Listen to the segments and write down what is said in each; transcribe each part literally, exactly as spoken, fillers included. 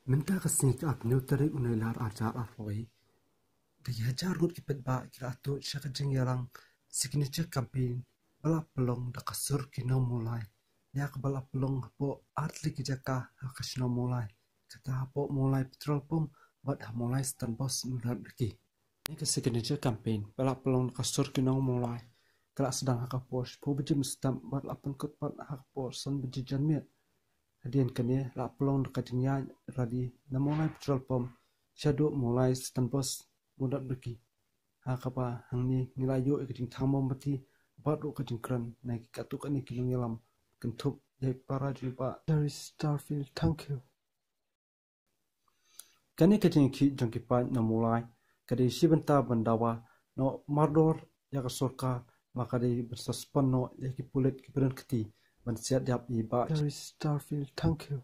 Mynta ka sngi ka arphew tarik u Nailar arhajar arphew wei, da ki hajar ngut ki paidbah ki la ïathuh sha ka jingïalang signature campaign ba la pynlong da ka sur ki nong Mawlai, ïa kaba la pynlong hapoh artylli ki jaka ha ka shnong Mawlai, kata hapoh Mawlai petrol pump bad ha Mawlai stand post Mawlai Bdaki. Kane ka signature campaign ba la pynlong da ka sur ki nong Mawlai ka la sdang ha ka por shiphew baje mynstep bad la pynkut pat ha ka por san baje janmiet. Hadien kane la pynlong da ka jingïaid rally na Mawlai petrol pump shaduh Mawlai stand post Mawlai Bdaki, ha kaba hangne ngi la ïoh ïa ka jingthang mombati bad ruh ka jingkren na ki katto katne ki nongïalam kynthup ïa i para jong i Bah Jerry Starfield Thangkhiew. Kane ka jingïakhih jong ki paid na Mawlai ka dei shi bynta ban dawa noh mardor ïa ka sorkar, ba ka dei ban suspend noh ïa ki pulit kiba don kti ban siat ïap ïa i Bah Jerry Starfield Thangkhiew.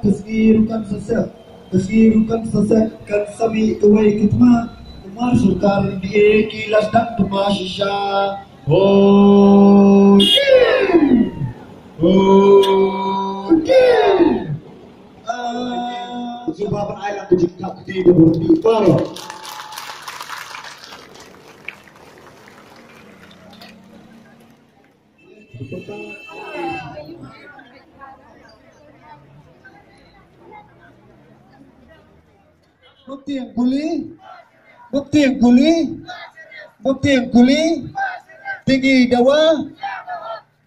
Ka sngi ruh kan sa sep, ka sngi ruh kan sa sep, kan sa mih kawei ka thma. Namar sorkar N D A ki la sdang thma shisha. Ho, ho. Ah, sngewbha ban ai lang ka jingkyrpad ka dei ka bor ti baroh. Baptieng puli, baptieng puli, baptieng puli. Te ngi dawa,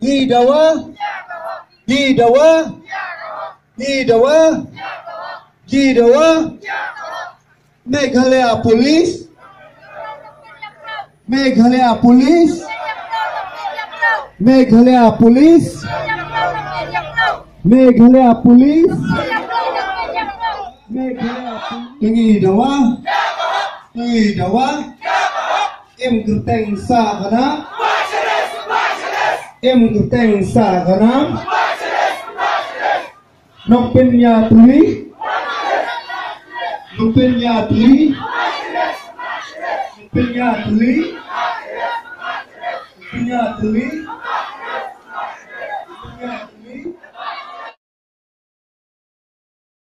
ngi dawa, ngi dawa, ngi dawa, ngi dawa. Meghalaya Police, Meghalaya Police, Meghalaya Police, Meghalaya Police, Meghalaya Police. Te ngi dawa, te ngi dawa. Im kyrteng sa ka nam, im kyrteng sa ka nam. Nongpynïatylli, nongpynïatylli, nongpynïatylli, nongpynïatylli.